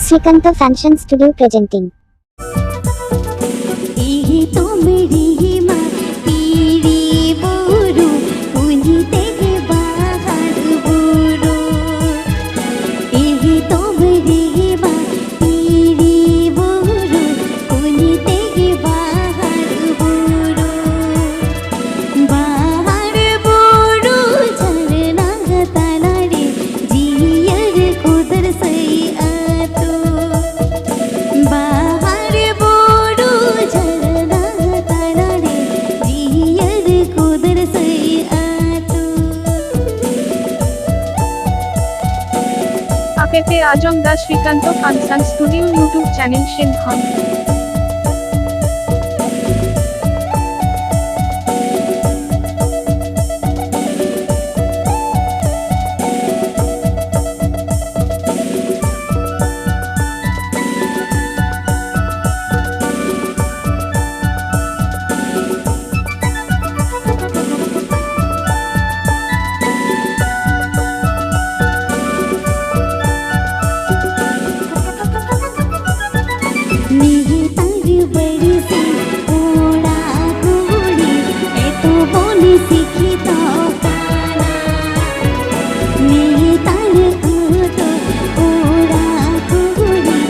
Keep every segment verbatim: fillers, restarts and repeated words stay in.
Srikanto Fashion Studio presenting. Ihi tumri ma piri buru, kunyi tege bahar buru. Ihi tumri ma piri buru, kunyi tege bahar buru. ᱵᱟᱦᱟᱨ ᱵᱩᱨᱩ ᱡᱷᱟᱨᱱᱟ ᱛᱟᱞᱟᱨᱮ ᱡᱤᱭᱟᱹᱲ ᱠᱩᱫᱟᱹᱨ ᱥᱟᱹᱭ ᱟᱹᱛᱩ᱾ ᱵᱟᱦᱟᱨ ᱵᱩᱨᱩ ᱡᱷᱟᱨᱱᱟ ᱛᱟᱞᱟᱨᱮ ᱡᱤᱭᱟᱹᱲ ᱠᱩᱫᱟᱹᱨ ᱥᱟᱹᱭ ᱟᱹᱛᱩ᱾ ᱟᱯᱮ ᱯᱮ ᱟᱸᱡᱚᱢ ᱫᱟ Srikanta function studio YouTube channel ᱥᱮᱱ ᱠᱷᱚᱱ᱾ ᱱᱮᱛᱟᱨ ᱵᱟᱹᱲᱤᱡ ᱠᱚᱲᱟ ᱠᱩᱲᱤ ᱮᱛᱚ ᱵᱚᱱ ᱥᱤᱠᱷᱤᱛᱚ ᱠᱟᱱᱟ᱾ ᱱᱮᱛᱟᱨ ᱠᱚᱫᱚ ᱠᱚᱲᱟ ᱠᱩᱲᱤ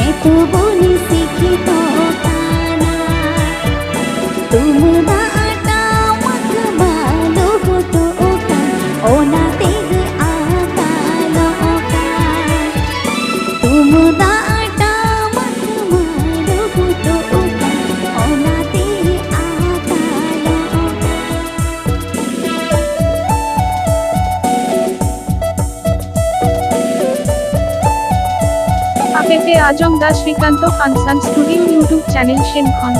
ᱮᱛᱚ ᱵᱚᱱ ᱥᱤᱠᱷᱤᱛᱚ ᱠᱟᱱᱟ᱾ ᱛᱩᱢᱫᱟᱜ ᱴᱟᱢᱟᱠ ᱢᱟ ᱞᱩᱦᱩᱠᱚᱜ ᱠᱟᱱ, ᱚᱱᱟ ᱛᱮᱜᱮ ᱟᱠᱟᱞᱚᱜ ᱠᱟᱱ᱾ ᱛᱩᱢᱫᱟᱜ ᱴᱟᱢᱟᱠ ᱢᱟ ᱞᱩᱦᱩᱠᱚᱜ ᱠᱟᱱ, ᱚᱱᱟ ᱛᱮᱜᱮ ᱟᱠᱟᱞᱚᱜ ᱠᱟᱱ᱾ ᱟᱯᱮ ᱯᱮ ᱟᱸᱡᱚᱢ ᱫᱟ Srikanta function studio YouTube channel ᱥᱮᱱ ᱠᱷᱚᱱ᱾